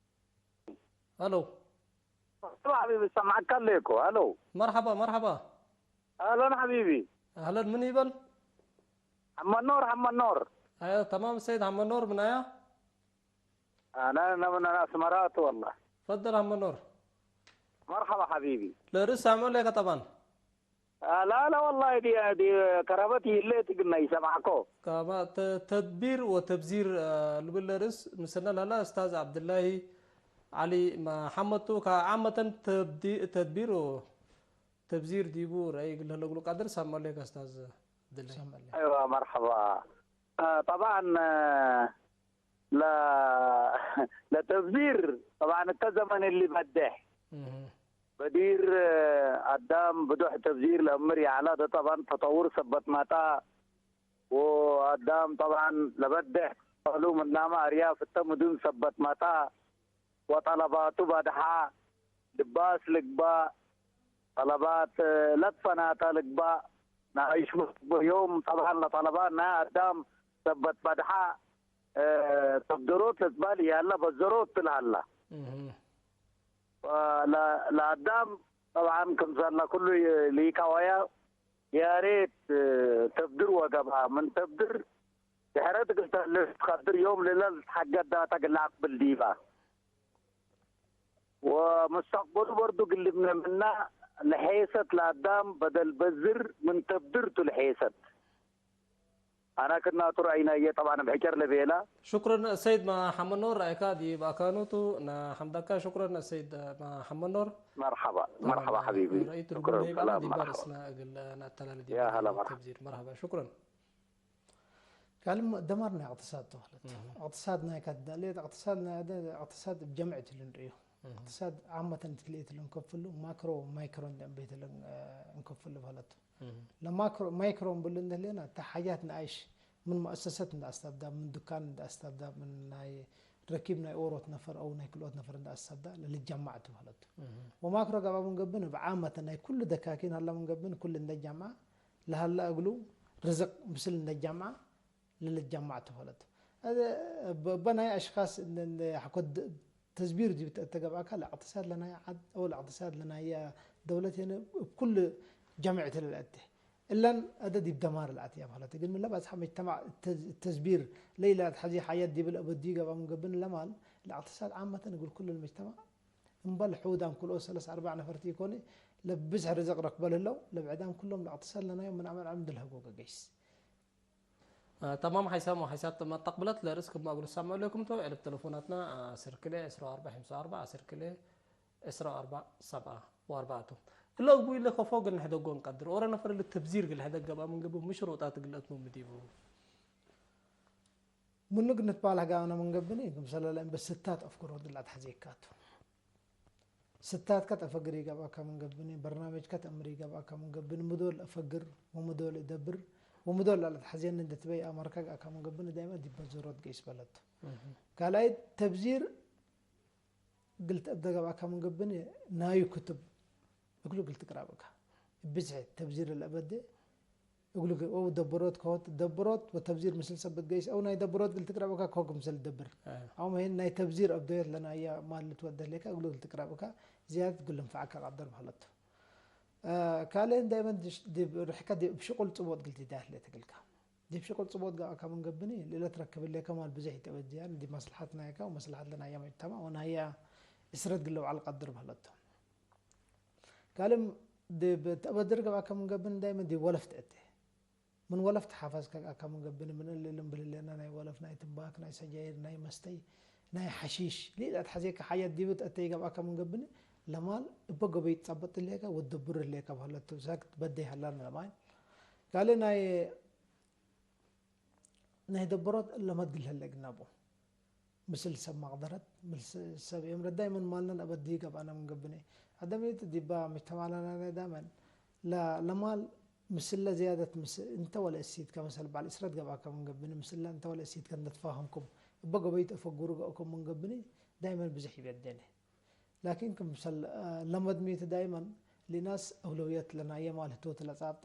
ሀሎ? ሀሎ ሐቢቢ፣ እሰማዕካ አለኩ። ሀሎ። መርሐባ፣ መርሐባ። አህለን ሐቢቢ። አህለን፣ ምን ይበል? ሐመድ ኖር፣ ሐመድ ኖር። አዮ፣ ተማም ሰይድ ሐመድ ኖር፣ ምን አያ? አነ፣ አነ ምን አስመራ ቱ ወላሂ። ፈደል ሐመድ ኖር። መርሐባ ሐቢቢ። ለርእስ ሳምዑ ሌከ ጠባን። አ፣ ላ፣ ላ፣ ወላሂ ዲ፣ ዲ ከረበት ይሌ ትግና ይሰማዕኮ። ከማ ተ-፣ ተድቢር ወተብዚር፣ አ፣ ልብል ለርእስ ምስልነ ለሀላ እስታዝ ዐብድላሂ ዐሊ መሐመድ ቱ። ከዓመተን ተብዲ-፣ ተድቢር ወተብዚር ዲቡ ረአይ እግል ለህለ እግሉ ቃድር ሳምዑ ሌከ እስታዝ ዐብድላሂ። ሳምዑ ሌከ። አይዋ፣ መርሐባ። አ፣ ጠብዓን፣ አ፣ ለ-፣ ለተብዚር፣ ጠብዓን፣ እተ ዘመን እሊ በዴሕ። እህ። በዲር፣ አ፣ አዳም ብዶሕ ተብዚር ለአምር ይዐላ፣ ደ ጠብዓን ተጠውር ሰበት መጣ፣ ወአዳም ጠብዓን ለበዴሕ ጸሉ ምናመ አርያፍ እተ ምዱን ሰበት መጣ፣ ወጠለባቱ ባድሓ ልባስ ልግባእ፣ ጠለባት ለትፈናተ ልግባእ፣ ናይ ሽቡህ ዮም ጠብዓን ለጠለባት ናይ አዳም ሰበት ባድሓ፣ እ፣ ተብደሮት ልትባል ይሀላ በዘሮት ትልሀላ። እህ። ለ-፣ ለአዳም ጠብዓን ክምሰለ ኩሉ ሊቀወያ ያሬት፣ እ፣ ተብድር ወገብአ። ምን ተብድር ድሕረት እግል ተህሌ ትቀድር ዮም ልለ ልትሐገድ ዳተ እግል ለአቅብል ዲባ። ወሙስተቅበሉ በርዱ ግልብነ ምና ለሔሰት ለአዳም በደል በዝር ምን ተብድር ቱ ለሔሰት። አነ ክናቱ ረአይናየ ጠብዓን እብ ሕጨር ለቤላ። ሹክረን ሰይድ መሐመድ ኖር፣ ረአይካ ዲብ አካኑ ቱ፣ ነሐምደካ። ሹክረን ሰይድ መሐመድ ኖር። መርሐባ፣ ጠብዓን መርሐባ ሐቢቢ። ረአይቱ ሹክረን። ርጉም ለይባና ሰላም፣ ዲብ መርሐባ። ርእስና እግል ነአተላሊ ዲብ ያ ሀላ መርሐባ። ተብዚር። መርሐባ፣ ሹክረን። ካልም ደማር ናይ እቅትሳድ ተባህለት። እህ። እቅትሳድ ናይ ካትዳሌት፣ እቅትሳድ ናይ አደ፣ እቅትሳድ እብ ጀምዕ እት ልንርእዩ። እህ። እቅትሳድ ዓመተን እት ክልኤት ልንከፍሉ፣ ማክሮ፣ ማይክሮ እንዴ እምቤት ልን-፣ እ፣ እንከፍሉ በህለት። እህ። ለማክሮ፣ ማይክሮ እምብል እንደ ህሌና፣ እተ ሓጃት ነኣይሽ፣ ምን መአሰሰት እንደ አስተብዳ፣ ምን ዱካን እንደ አስተብዳ፣ ምን ናይ ረኪብ ናይ ኦሮት ነፈር አው ናይ ክልኦት ነፈር እንደ አስተብዳ፣ ለልጀማዕ እት በህለት። እህ። ወማክሮ ገብአ ምን ገብን፣ እብ ዓመተ ናይ ኩሉ ደካኪን ሀላ ምን ገብን፣ ኩል እንደ ጀምዓ፣ ለሀላ እግሉ ርዝቅ ምስል እንደ ጀምዓ ለልትጀማዕ ቱ ፈለቱ። እበ ናይ አሽካስ እንደ፣ እንደ ሐቆ ድ-፣ ተዝቢር ዲብ ተገብአከ ለእቅትሳድ ለናይ ዐድ አው ለእቅትሳድ ለናይ ደውለት የነ እብ ኩሉ ጀምዕት ለልአቴ። እለን አደ ዲብ ደማር ለአትያ ፈለቱ። ግን ምለ ባጽሐ መጅተማዕ ተዝ-፣ ተዝቢር ለኢለ አትሐዚ ሐያት ዲብ ለአበድዩ ገብአ ምን ገብን ለማል ለእቅትሳድ ዓመተን እግል ኩሉ ለመጅተማዕ እምበል ሑዳም ክልኦት ሰለስ አርበዕ ነፈር ቲ ኢኮኒ፣ ለብዝሕ ርዝቅ ረክበ ለህለው፣ ለብዕዳም ክሎም ለእቅትሳድ ለናዮም ምን አመር ዐምድ ለህጎገ ገይስ። አ፣ ተማም ሓይሳም ወሓይሳት መተቅብለት ለርእስ ክም አግሉ ሰምዕ ለኩም ቶ፣ ዕልብ ተለፎናትና፣ አ፣ ዐስር ክልኤ ዕስራ ወአርበዕ ሐምሳ ወአርበዕ፣ ዐስር ክልኤ ዕስራ ወአርበዕ ሰብዓ ወአርበዕ ቱ። እለ እቡ ኢለ ከፎ ግን ንሕደጎ እንቀድር። ኦረ ነፈር እሊ ተብዚር ግል ሕደግ ገብአ ምን ገብእ ምሽሮጣት ግል አትመም ዲቡ። ምኑ ግን ንትባላህ ጋብነ ምን ገብኒ፣ ክምሰለ ለእንበ ስታት አፍክሮ ድል አትሐዜካቱ። ስታትከ ተአፈግር ኢገብአከ ምን ገብኒ፣ በርናመጅከ ተአምር ኢገብአከ ምን ገብኒ፣ ምዶል እፈግር ወምዶል እደብር ወምዶል ለለትሐዜኒ እንዴ ትበይ አመርከ ገአካ ምን ገብኒ ዳይመን ዲብ በዘሮት ገይስ በለቱ። እህ። ካልኣይት ተብዚር እግል ትአብደ ገብአካ ምን ገብኒ ናዩ ክቱብ እግሉ እግል ትቅረብ እካ። ብዝሒ ተብዚር ለአበዴ እግሉ ግ-፣ ወው ደብሮት ከሆት ደብሮት ወተብዚር ምስል ሰበት ገይስ አው ናይ ደብሮት እግል ትቅረብ እካ ከሆ ክምሰል ደብር። አዎ። አው መሄን ናይ ተብዚር አብደዮት ለናያ ማል ልትወደህ ሌካ እግሉ እግል ትቅረብ እካ ዝያደት እግል ልንፈዐካ ቀደር በህለቱ። አ፣ ካልእን ዳይመን ድሽ-፣ ዲብ ርሕከ ዲብ ሽቁል ጽቦት እግል ትዳህ ሌት እግልካ። ዲብ ሽቁል ጽቦት ገአካ ምን ገብኒ፣ ለኢለትረክብ ህሌከ ማል ብዘሕ ኢተአበድያን፣ ዲብ መስለሐት ናይከ ወመስለሐት ለናየ ሙጅተማዕ ወናየ እስረት እግል ለውዐል ቀድር በህለቱ። ካልም ዲብ ተአበድር ገብአካ ምን ገብኒ ዳይመን ዲብ ወለፍ ተአቴ። ምን ወለፍ ተሓፈዝከ ገብአካ ምን ገብኒ፣ ምን እሊ ልንብል ህሌና ናይ ወለፍ፣ ናይ ትምባክ፣ ናይ ሰጃይር፣ ናይ መስተይ፣ ናይ ሐሺሽ፣ ሊል አትሐዜከ ሓያት ዲብ ተአቴ ገብአካ ምን ገብኒ፣ ለማል እበ ገበይ ትጸበጥ ህሌከ ወትደብር ህሌከ በህለቱ። ሳክት በዴ ሀላን ለማይ። ካልእ ናይ ናይ ደበሮት እለ መትግል ህለ እግናቡ። ምስል ሰብ መቅደረት፣ ምስል ሰብ ኤምረት ዳይመን ማልነን አበድይ ገብአነ ምን ገብኔ። አደሚት ዲባ ምጅተማዕነ ዳይመን ለ-፣ ለማል ምስለ ዝያደት ምስ-፣ እንተ ወለ እሲት ከመሰል በዐል እስረት ገብአከ ምን ገብኒ፣ ምስለ እንተ ወለ እሲት ከእንደ ትፋሀምኩም እበ ገበይ ተአፈጉሩ ገአኩም ምን ገብኒ፣ ዳይመን ብዝሕ ይቤደነ። ላኪን ክምሰል ለመድሚት ዳይመን ሊናስ አውለውየት ለናየ ማል ህቶት ለጻብጠ፣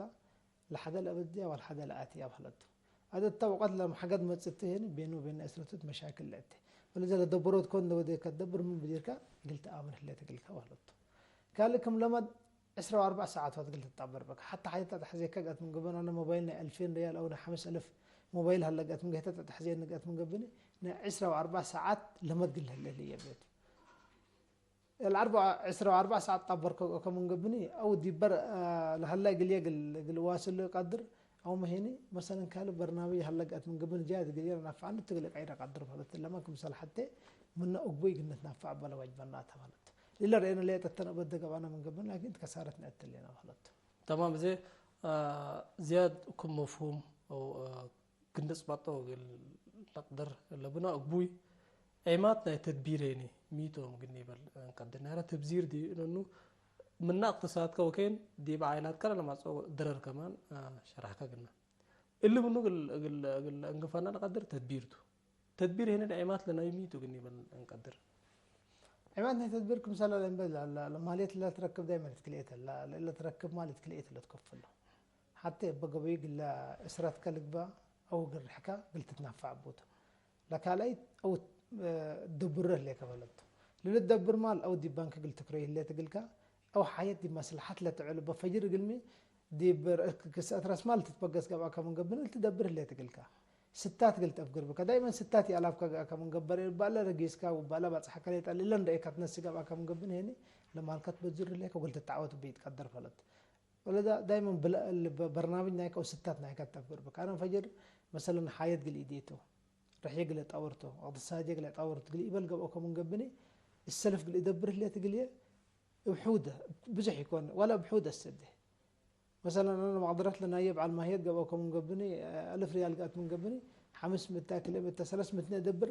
ለሐደ ለአበድያ ወለሐደ ለአትያ በህለቱ። አደ እተ ወቀት ለሐገት መጽእት ህኒ ቤኑ ወቤን እስረቱት መሻክል ለእተ። ወለዘ ለደበሮት ኮን ለወዴከ ደብር ምን ብዲርካ እግል ተአምር ህሌት እግልካ በህለቱ። ካልእ ክም ለመድ ዕስራ ወአርበዕ ሰዓት እግል ትጣበር በከ። ሐታ ሐቴ ተአትሐዜከ ገአት ምን ገብን፣ አነ ሞባይል ናይ አልፌን ሪያል አው ናይ ሐምስ አልፍ ሞባይል ሀለ ገአት ምን ገይተ ተአትሐዜኒ ገአት ምን ገብኒ፣ ናይ ዕስራ ወአርበዕ ሰዓት ለመድ እግል ህሌት ህሌት ቤቱ። ለአርበዕ፣ ዕስራ ወአርበዕ ሰዓት ጣበርከ ከምን ገብኒ፣ አው ዲብ በር፣ አ፣ ለሀላይ ግልየ ግል፣ ግል ዋስል ቀድር፣ አው መሄኒ፣ መሰለን፣ ካልእ በርናምጅ ሀለ ገአት ምን ገብኒ፣ ጃድ ግልየ ለናፍዐኒ ትግል ቀይረ ቀድር በህለት፣ ለማ ክምሰል ሐቴ ምነ እግቡይ እግል ንትናፈዕ በለ ዋጅበና ተ በህለት። ሊለ ረኤነ ሌጠተን እበደ ገብአነ ምን ገብኒ፣ ላኪን ትከሳረት ነአትሌና በህለት። ተማም፣ እዜ፣ አ፣ ዝያድ እኩም መፍሁም አው፣ አ፣ ክንድጽ ባጦ እግል ለቅደር ለብና እግቡይ፣ ዔማት ናይ ተድቢር ሄኒ ሚ ቶም እግል ኒበል እንቀድር። ናይረ ተብዚር ዲ እነኑ ምነ እቅትሳድከ ወኬን ዲብ ዓኢላትከ ለለማጽኦ ድረር ከማን፣ አ፣ ሸረሕከ ግና። እሊ ምኑ እግል፣ እግል፣ እግል እንግፈና ለቀድር ተድቢር ቱ። ተድቢር ሄኒ ለዔማት ለናዩ ሚ ቱ እግል ኒበል እንቀድር። ዔማት ናይ ተድቢር ክምሰለ ለእንበል ለ-፣ ለ-፣ ለማልየት ለትረክብ ዳይመን እት ክልኤተ፣ ለ-፣ ለ-፣ ለትረክብ ማል እት ክልኤተ ለትከፍሎ። ሐቴ እበ ገበዩ እግለ እስረትከ ልግበእ አው እግል ርሕከ እግል ትትናፈዕ እቡ ተ። ለካልአይት አው፣ እ፣ ትደብሮ ህሌከ በህለት ቱ። ለልትደብር ማል አው ዲብ ባንክ እግል ትክረዩ ህሌት እግልከ፣ አው ሐየት ዲብ መስለሐት ለትዐሉ እበ ፈጅር እግልሚ፣ ዲብ ር-፣ ክስአት ረአስ ማል ትትበገስ ገብአከ ምን ገብን እግል ትደብር ህሌት እግልከ። ስታት እግል ተአፍግር ብከ። ዳይመን ስታት ይአላፍከ ገብአከ ምን ገብር፣ እባለ ረጊስከ ወእባለ ባጽሐከ ሌጠ፣ ለእለ እንደ ኤካትነሲ ገብአከ ምን ገብን ሄኒ፣ ለማልከ ትበዝር ህሌከ ወእግል ትትዓወት እቡ ኢትቀድር በህለት። ወለዳ ዳይመን ብለ-፣ ል-፣ በ-፣ በርናምጅ ናይከ ወስታት ናይከ ተአፍግር ብከ። አነ ፈጅር መሰለን ሐየት እግል ኢዴ ቱ፣ ርሕየ እግል አጣውር ቱ፣ እቅትሳድየ እግል አጣውር ቱ እግል ኢበል ገብአኮ ምን ገብኒ፣ እሰልፍ እግል እደብር ህሌት እግልዬ እብ ሑደ፣ ብዙሕ ኢኮን፣ ወለ እብ ሑደ አሰዴ። መሰለን አነ መቅደረት ለናየ በዐል ማህየት ገብአኮ ምን ገብኒ፣ አልፍ ርያል ገአት ምን ገብኒ፣ ሐምስ ምእተ፣ ክልኤ ምእተ፣ ሰለስ ምእተ እደብር፣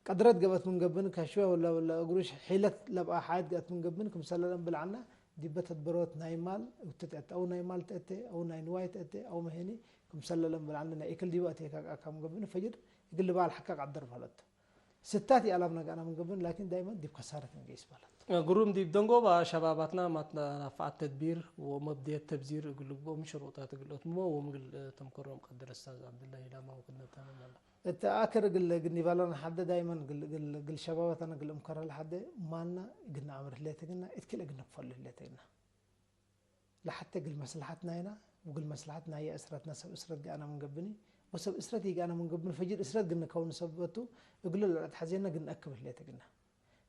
ቀድረት ገብአት ምን ገብን፣ ከሽወ ወለ፣ ወለ ግሩሽ ሒለት ለብአ ሓየት ገአት ምን ገብን፣ ክምሰለ ለእንብል ዐልነ፣ ዲበ ተድበሮት ናይ ማል እቱ ተአቴ፣ አው ናይ ማል ተአቴ፣ አው ናይ ንዋይ ተአቴ፣ አው መሄኒ፣ ክምሰለ ለእንብል ዐልነ፣ ናይ እክል ዲበ አቴከ ገአከ ምን ገብን፣ ፈጅር እግል ልባል ሐከ ቀድር በህለት። ስታት ይአላብነ ገአነ ምን ገብን፣ ላኪን ዳይመን ዲብ ከሳረት እንገይስ በህለት። ግሩም፣ ዲብ ደንጎበ ሸባባትና ማትናፈዐት ተድቢር ወመብደየት ተብዚር እግል ልግብኦ ምን ሽሩጣት እግል አትምሞ ወምግል ተምከሮም ቀድር እስታዝ ዐብደላህ ኢላማ ወክድነ ተመመላ። እት አክር እግል፣ እግል ኒባላን ሐደ ዳይመን እግል፣ እግል፣ እግል ሸባባተነ እግል እምከረ ለሐደ ማልነ እግል ነአምር ህሌት እግልና፣ እት ክል እግል ንክፈሉ ህሌት እግልና። ለሐቴ እግል መስለሐት ናይና፣ ወእግል መስለሐት ናየ እስረትነ ሰብ እስረት ገአነ ምን ገብኒ፣ ወሰብ እስረት ኢገአነ ምን ገብኒ፣ ፈጅር እስረት እግል ንከውን ሰበቱ፣ እግሉ ለለአትሐዜነ እግል ነአክብ ህሌት እግልና።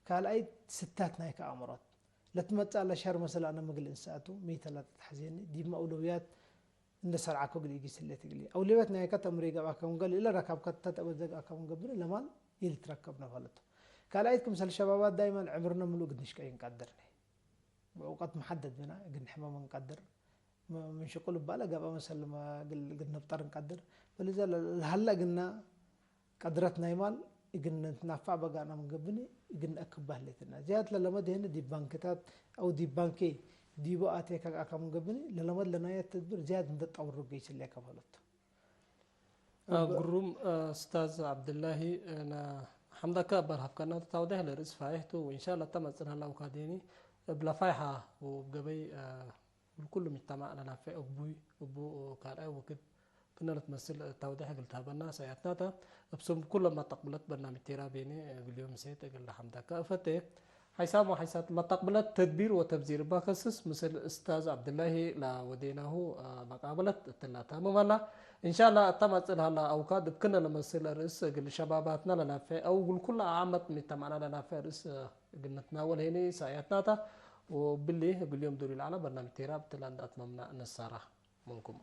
ካልኣይት ስታት ናይከ አእምሮት። ለትመጽእ ለሸር መሰል አነ ምግል እንሰአቱ፣ ሚ ተ ለተትሐዜኒ፣ ዲብመ አውለውያት እንደ ሰርዓኮ እግል ኢጊስ ህሌት እግልዬ። አውለውያት ናይከ ተምሪ ገብአከ ምን ገብኒ፣ እለ ረካብከ ተትአበዘ ገብአከ ምን ገብኒ፣ ለማል ኢልትረከብነ በህለት። ካልኣይት ክምሰል ሸባባት ዳይመን ዕምርነ ምሉእ እግል ንሽቀዩ እንቀድርነ። ብእውቀት መሐደድ ብና እግል ንሕመም እንቀድር። ም-፣ ምን ሽቁል እባለ ገብአ መሰል መ-፣ እግል፣ እግል ንብጠር እንቀድር። በሊዘ ለ-፣ ለሀለ እግልና ቀድረት ናይ ማል እግል ንትናፋዕ በጋና ምን ገብኒ እግል ነአክብ በህሌትና። ዝያድ ለለመድ ህኒ ዲብ ባንክታት አው ዲብ ባንኬ ዲቡ አቴ ከአካም ገብኒ ለለመድ ለናየት ተድብር ዝያድ እንደ ጠውር ገይስ ለ ከበለቱ። አ፣ ግሩም፣ አ፣ ኡስታዝ ዐብድላሂ፣ አ፣ ና ሐምዳከ እበር ሀብከና ተታውዴሕ ለርእስ ፋይሕ ቱ፣ ወኢንሻአላህ ተመጽእ ለሀላ አውካዴኒ እብ ለፋይሐ ወእብ ገበይ፣ አ፣ ለኩሉ ምጅተማዕ ለናፌዕ እቡይ እቡ ካልኣይ ወክድ ክነ ልትመስል ተውዴሕ እግል ተሀበና ሰእያትናተ። እብ ስም ኩሎም መተቅብለት በርናምጅ ቴራ ቤኔ እግል ዮም ምሴት እግል ለሐምዳከ እፈቴ። ሐይሳም ወሐይሳት መተቅብለት ተድቢር ወተብዚር እባ ከስስ ምስል እስታዝ ዐብድላሂ ለወዴናሁ መቃበለት እትላ ታምም ሀላ። እንሻላ እተ መጽእ ለሀላ አውካድ እብ ክነ ለመስል ርእስ እግል ሸባባትና ለናፌዕ አው እግል ኩለ አዓመት ምጅተማዕና ለናፌዕ ርእስ እግል ንትናወል ሄኒ ሰእያትናተ። ወብሊ እግል ዮም ዶል ለዐለ በርናምጅ ቴራ እትላ እንደ አትመምና እንሳራ። منكم.